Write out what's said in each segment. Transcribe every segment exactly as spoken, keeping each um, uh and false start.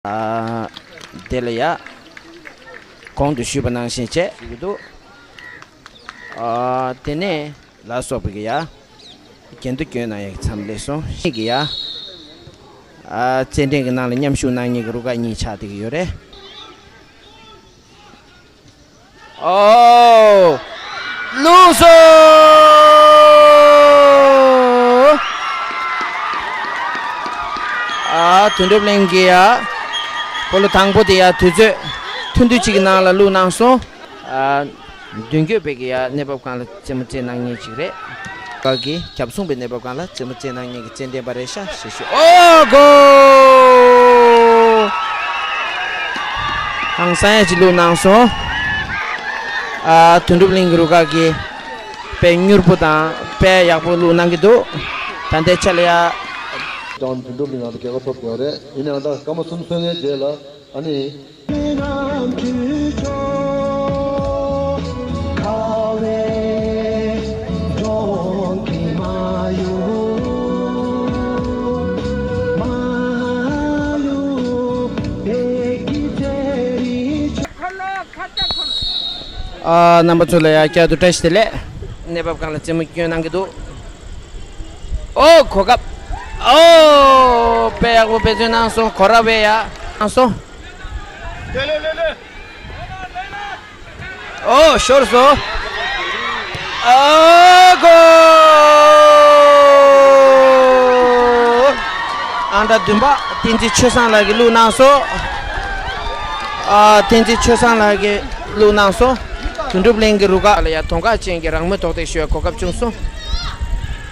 ཨ། དེ་ལ་ཡ། གོང་དུ་ཞུས་པ་ནང་བཞིན་བྱས་ཞུ་གི་འདུག་ཨ། དེ་ནས་ལ་སོགས་པའི་གི་ཡ། རྒྱན་དུ་བསྐྱོན་གནང་ཡག་མཚམས་ལས་སོང་ཞིག་གི་ཡ། ཨ། རྩེད་འགྲན་གྱི་ནང་ལ་མཉམ་ཞུགས་གནང་མཁན་གྱི་རུ་ཁག་གཉིས་ཆགས་བསྡད་ཀྱི་ཡོད་རེད། ཨོ། བླུགས་སོང་། ཨ། དོན་གྲུབ་གླིང་གི་ཡ། སྤོ་ལོ་དང་པོ་དེ་ཡ་དུས་ཚོད་ཐུང་ཐུང་ཅིག་གི་ནང་ལ་བླུགས་གནང་སོང་། ཨ། མདུན་སྐྱོད་པའི་གི་ཡ་གནས་བབ་སྒང་ལ་རྩེད་མོ་རྩེ་གནང་མཁན་ཅིག་རེད། ཁག་གི་རྒྱབ་སྲུང་པའི་གནས་བབ་སྒང་ལ་རྩེད་མོ་རྩེ་གནང་མཁན་གྱི་རྩེད་འགྲན་པ་རེད་ཤག་ཞེས་ཞུ། ཨོ་གོ། ཧང་སང་ཡ་ཅིག་བླུགས་གནང་སོང་། ཨ། དོན་གྲུབ་གླིང་གི་རུ་ཁག་གིས་དཔེ་མྱུར་པོ་དང་དཔེ་ཡག་པོ་བླུགས་གནང་གི་འདུག་ད་ལྟའི་ཆ་ལ་ཡ། ཀྱང་དོན་གྲུབ་གླིང་ནང་དུ་རྒྱལ་ཁ་ཐོབ་ཡོད་རེད། ཡིན་ནའང་ད་སྐར་མ་གསུམ་སོང་ངའི་རྗེས་ལ་ཨ་ནི། ཨ། རྣམ་པ་ཚོ་ལ་ཡ་བསྐྱར་དུ་བཀྲ་ཤིས་བདེ་ལེགས། གནས་བབ་སྒང་ལ་རྩེད་མོ་སྐྱོན་གནང་གི་འདུག་ཨོ་གོ་སྐབས། ཨོ། དཔེ་ཡག་པོ་འབད་བརྩོན་གནང་སོང་། གོ་ར་བས་ཡ་གནང་སོང་། ཨོ་ཤོར་སོང་། ཨོ་གོ། ཨང་གྲངས་བདུན་པ་བསྟན་འཛིན་ཆོས་བཟང་ལགས་ཀྱིས་བླུགས་གནང་སོང་། ཨ། བསྟན་འཛིན་ཆོས་བཟང་ལགས་ཀྱིས་བླུགས་གནང་སོང་། དོན་གྲུབ་གླིང་གི་རུ་ཁག་ལ་ཡ་གདོང་ཁ་ཅན་གྱི་རང་མོས་ཐོག་ཐེག་ཞུ་བའི་གོ་སྐབས་བྱུང་སོང་།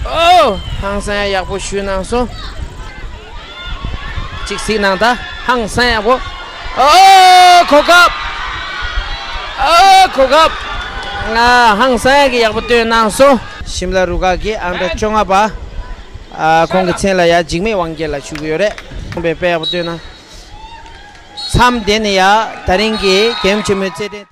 ཨོ། ཧང་སང་ཡག་པོ་ཞུས་གནང་སོང་། གཅིག་གཟིགས་གནང་ད། ཧང་སང་ཡག་པོ། ཨོ་གོ་སྐབས། ཨོ་གོ་སྐབས། ང་ཧང་སང་ཡག་གི་ཡག་པོ་སྟོན་གནང་སོང་། ཤིམ་ལ་རུ་ཁག་གི་ཨང་གྲངས་བཅོ་ལྔ་པ། ཨ། ཁོང་གི་མཚན་ལ་ཡ་འཇིགས་མེད་དབང་རྒྱལ་ལགས་ཞུ་གི་ཡོད་རེད། ཁོང་པས་དཔེ་ཡག་པོ་སྟོན་གནང་། མཚམས་དེ་ནས་ཡ་ད་རིང་གི་རྒྱལ་ཡུམ་ཆེན་མོའི་རྩེད་འགྲན།